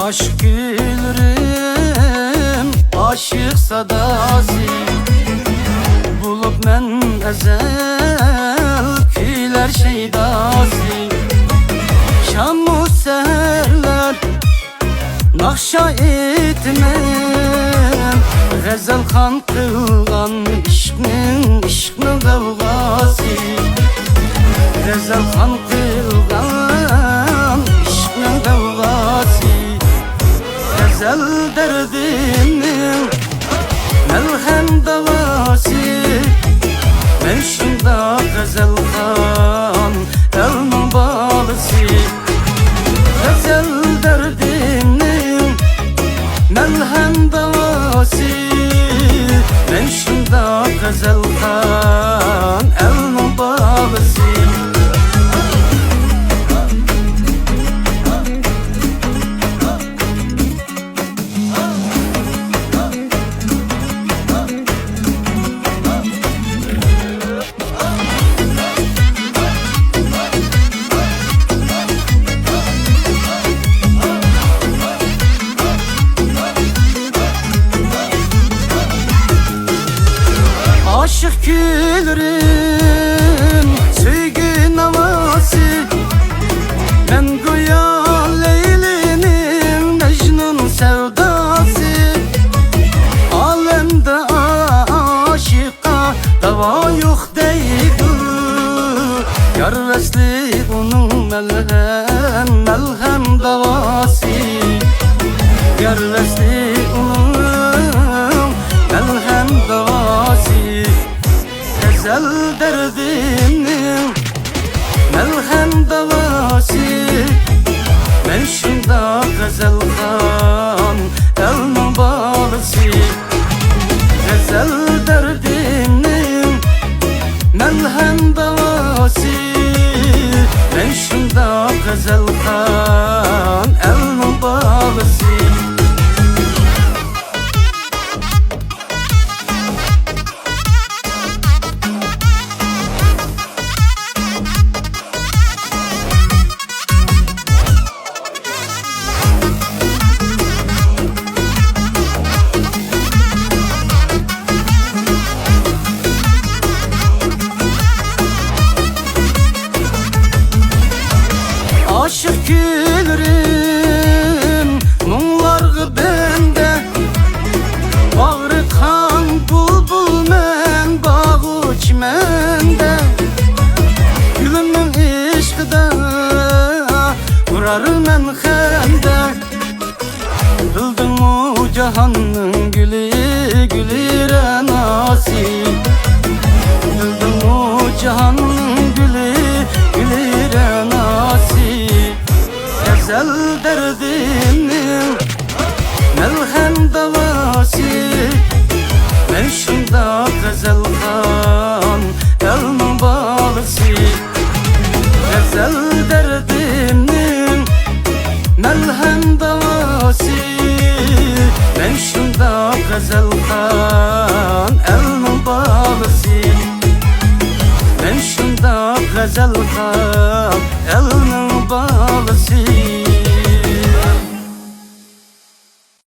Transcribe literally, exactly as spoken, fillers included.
ئاشىق كۈيلىرىم، ئاشىق ساداسى، بولۇپ مەن ئەزەل كۈيلەر شەيداسى. شامۇ سەھەرلەر ناخشا ئېيتىمەن، غەزەلخان قىلغان ئىشقنىڭ، ئىشقنىڭ غەۋغاسى. غەزەلخان قىلغان ئىشقنىڭ غەۋغاسى. غەزەل دەردىمنىڭ مەلھەم داۋاسى. مەن شۇنداق غەزەلخان، ئەلنىڭ بالىسى. غەزەل دەردىمنىڭ مەلھەم داۋاسى. مەن شۇنداق غەزەلخان، ئەلنىڭ بالىسى. ئاشىق كۈيلىرىم، سۆيگۈ ناۋاسى، مەن گويا لەيلىنىڭ مەجنۇن سەۋداسى. ئالەمدە ئاشىققا داۋا يوق دەيدۇ. يار ۋەسلى ئۇنىڭ مەلھەم، مەلھەم داۋاسى. يار ۋەسلى ئۇنىڭ مەلھەم داۋاسى. غەزەل دەردىمنىڭ مەلھەم داۋاسى. مەن شۇنداق غەزەلخان، ئەلنىڭ بالىسى. غەزەل دەردىمنىڭ مەلھەم داۋاسى. مەن شۇنداق غەزەلخان، ئەلنىڭ بالىسى. ئاشىق كۈيلىرىم مۇڭلارغا بەندە، باغرى قان بۇلبۇل مەن، باغۇچى مەندە. گۈلۈمنىڭ ئىشقىدا ئۇرارمەن خەندەك. بىلدىڭمۇ جاھاننىڭ گۈلى، گۈلى رەناسى. بىلدىڭمۇ جاھاننىڭ گۈلى، گۈلى رەناسى. غەزەل دەردىمنىڭ مەلھەم داۋاسى. مەن شۇنداق غەزەلخان، ئەلنىڭ بالىسى. غەزەل دەردىمنىڭ مەلھەم داۋاسى. مەن شۇنداق غەزەلخان،